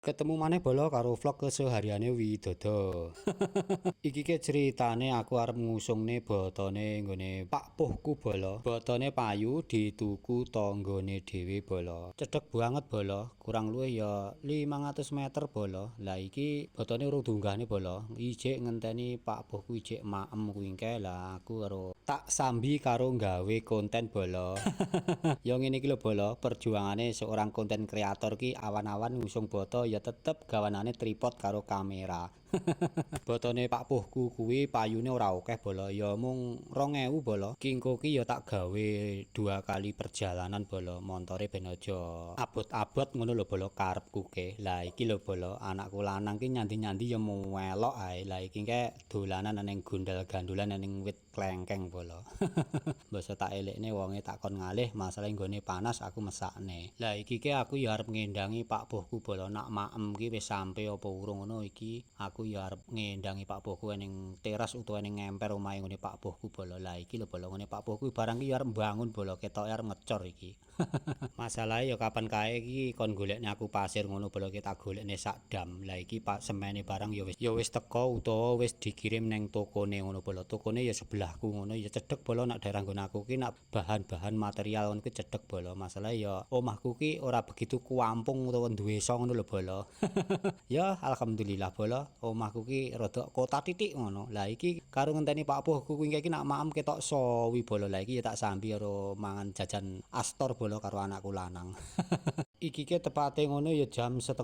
Ketemu maneh, bolo, karo vlog kesehariane Widodo. Iki ke ceritane aku arep ngusungne botone nggone Pak Puhku, bolo. Botone payu, dituku tanggane dhewe, bolo. Cedhek banget, bolo, kurang luwih ya 500 meter, bolo. Lah, iki botone urung diunggahne, bolo. Ijik ngenteni Pak Puhku ijik maem kuwi engke. Lah, aku karo tak sambi karo gawe konten, bolo. Ya ngene iki lho, bolo, perjuangane seorang konten kreator ki awan-awan ngusung boto ya tetep gawanane tripod karo kamera. Botone Pak Puhku kuwi payune ora akeh, bolo, ya mung 2000, bolo. Kingko ki ya tak gawe dua kali perjalanan, bolo, montore ben aja abot-abot ngono lho, bolo, karepku ke. Lah, iki lho, bolo, anakku lanang ki nyandi-nyandi ya melok ae. Lah, iki ke dolanan ning gondal-gandulan ning wit klengkeng, bolo. Basa tak elekne wonge tak kon ngalih, masalah nggone panas aku mesakne. Lah, iki ke aku ya arep ngendangi Pak Puhku, bolo, nak maem ki wis sampe apa urung ngono. Iki aku ya arep ngendangi Pak Puhku ning teras utawa ning ngemper omahe nggone Pak Puhku, bolo. Lah, iki lho, bolo, ngene Pak Puhku barang ki ya arep mbangun, bolo, ketoke arep ngecor iki. Masalahe ya kapan kae iki kon golekne aku pasir ngono, bolo, ki tak golekne sak dam. Lah, iki Pak semene barang ya wis teko utawa wis dikirim ning tokone ngono, bolo. Tokone ya sebelahku ngono, ya cedhek, bolo. Nak daerah nggon aku ki nak bahan-bahan material ngono ki cedhek, bolo. Masalahe ya omahku ki ora begitu kuampung utawa ndesa ngono lho, bolo. Ya alhamdulillah, bolo, omahku ki rada kota titik ngono. Lah, iki karo ngenteni Pak Puhku kuwi iki nak maem ketok suwi, bolo. Lah, iki ya tak sambi karo mangan jajan Astor, bolo, karo anakku lanang. Iki ke tepate ngono ya jam 1.30,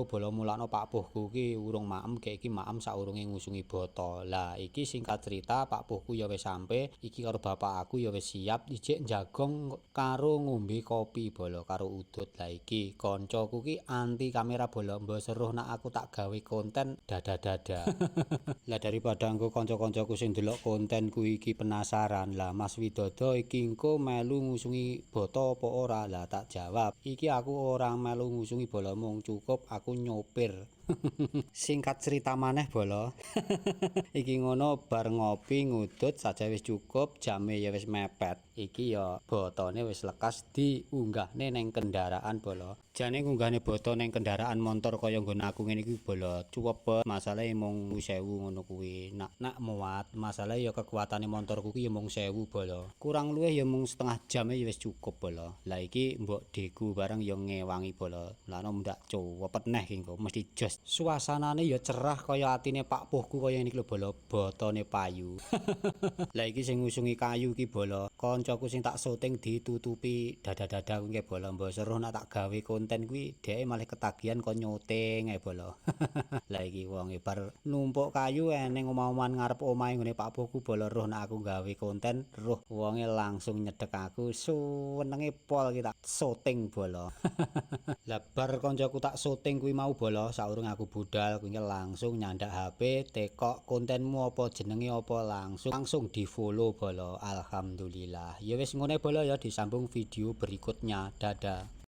bolo. Mulakno Pak Puhku ki urung maem, gek iki maem saurunge ngusungi boto. Lah, iki singkat cerita Pak Puhku ya wis sampe, iki karo bapak aku ya wis siap ijik njagong karo ngombe kopi, bolo, karo udut. Lah, iki koncoku ki anti kamera, bolo, mbok seruh nak aku tak gawe konten dada-dada. Lah, daripada engko kanca-kancaku sing ndelok kontenku iki penasaran, "Lah, Mas Widodo iki engko melu ngusungi boto apa ora?" Lah, tak jawab, iki aku ora melu ngusungi, bolo, mung cukup aku nyopir. Singkat cerita maneh, bolo. Iki ngono bar ngopi ngudut saja wis cukup, jame ya wis mepet. Iki ya botone wis lekas diunggahne ning kendaraan, bolo. Jane ngunggahne boto ning kendaraan motor kaya nggon aku ngene iki, bolo, cuwepet, masalahe mung 1000 ngono kuwi. Nak nak muat, masalahe ya kekuatane motorku ki ya mung 1000, bolo. Kurang luwih ya mung setengah jam ya wis cukup, bolo. Lah, iki mbok deku barang ya ngewangi, bolo. Lah, ndak cuwepet neh ki engko mesti jos. Suasanane ya cerah kaya atine Pak Puhku kaya ngene iki lho, bolo, botone payu. Lah, iki sing ngusungi kayu iki, bolo. Koncoku sing tak syuting ditutupi dada-dada kuwi, bolo, mbok seruh nak tak gawe konten kuwi dheke malah ketagihan kon nyuting ae, bolo. Lah, iki wonge bar numpuk kayu eneng omah-omahan ngarep omahe nggone Pak Puhku, bolo. Roh nak aku gawe konten, roh wonge langsung nyedek aku, suwenenge pol ki tak syuting, bolo. Lah, bar koncoku tak syuting kuwi mau, bolo, saurung aku budal kuwi langsung nyandak HP, tekok, "Kontenmu apa jenenge apa?" Langsung langsung di-follow, bolo. Alhamdulillah. Ya wis ngene, bolo, ya, disambung video berikutnya. Dadah.